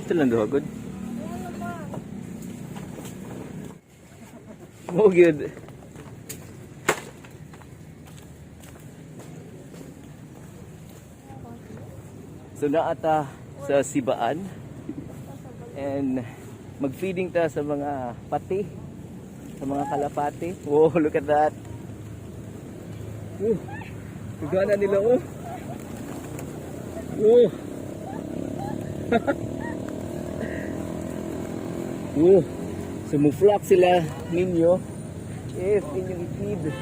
Ito lang duha gud. Mo gyud. So naata sa Sibaan and mag-feeding ta sa mga pati, sa mga kalapati. Wow, look at that. Oh, gana nila oh. Oh. Oh, sumuflock sila ninyo if inyong i-feed.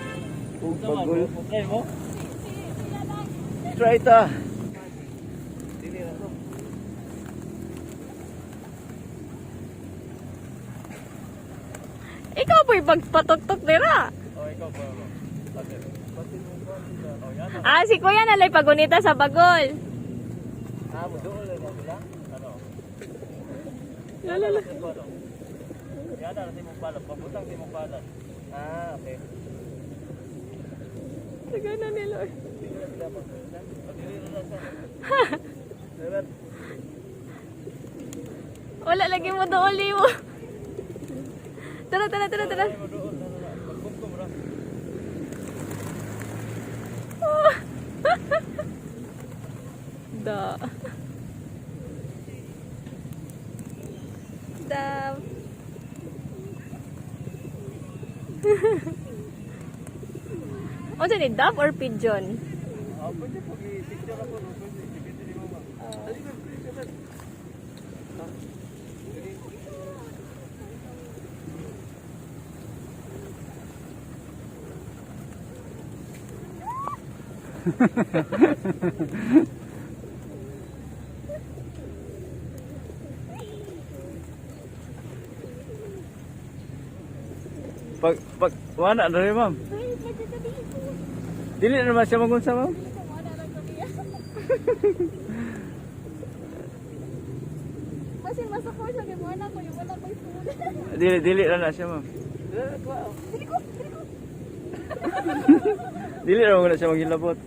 Ug bagol. Okay mo? Try ta. Ikaw po'y pagpatuktok dira. Oh, ikaw pa mo. Ah, si Kuya nalay pagunita sa bagol. Ah, mo doon lang sila. Ano? Lala la. Yan na si mong balat, pabutang si mong balat. Ah, okay. Tagana nila. Oy. Wala lagi mo doon mo. Tara, tara, tara, tara. Da. Da. Unsa ni, dove or pigeon? Ah, pwede po i-picture ako, no? Pwede, depende ni mama. Dali ba, pwede ba? Pag wala na rin, ma'am. Dili na naman siya magunsa, ma'am. Basin masako siya kay mo na ko yung wala ko'y food. Dili na na siya, ma'am. Dili na naman na siya maghilabot.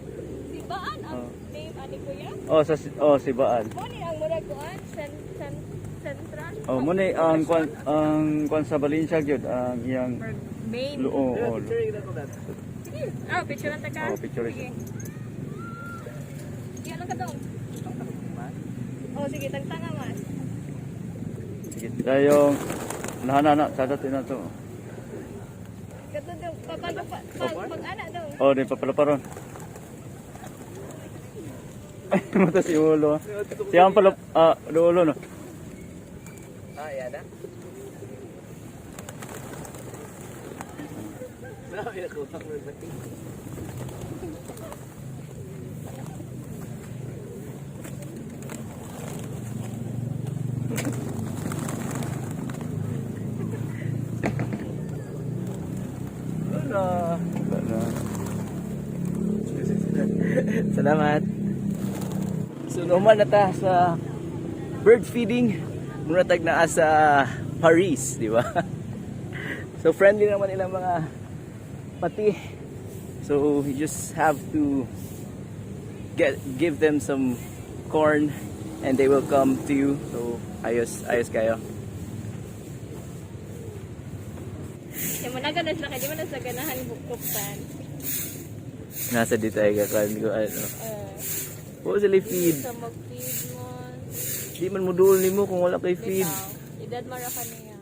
Si Baan ang name ani kuya? Oh, sa oh, si Baan. Mo ni ang murag kuan central. Oh, mo ni ang kwan sa Valencia gyud ang iyang Or main. oh, oh, Sige. Ah, picture lang ta ka. Oh, picture. Sige. Iya lang ka dong. Oh, sige, tagtanga mas. Sige, tayo na na sa dati na to. Kato dong, pag pag pag ana dong. Oh, di pa pala paron. Ay, mata si ulo. Siya ang pala ulo no. Ah, yan na. Marami na kuha ko bating. Wala. Wala. Salamat. So normal na ta sa bird feeding. Muna tag naa sa Paris, di ba? So friendly naman ilang mga pati. So you just have to get give them some corn and they will come to you. So ayos ayos kayo. Yung mo na sila kay di man na sa ganahan bukuptan. Nasa dito ay kakan ko ano. Oh. Wa sila feed. Sa mag-feed mo. Di man mo duol nimo kung wala kay feed. Bitaw. Edad mara ka niya.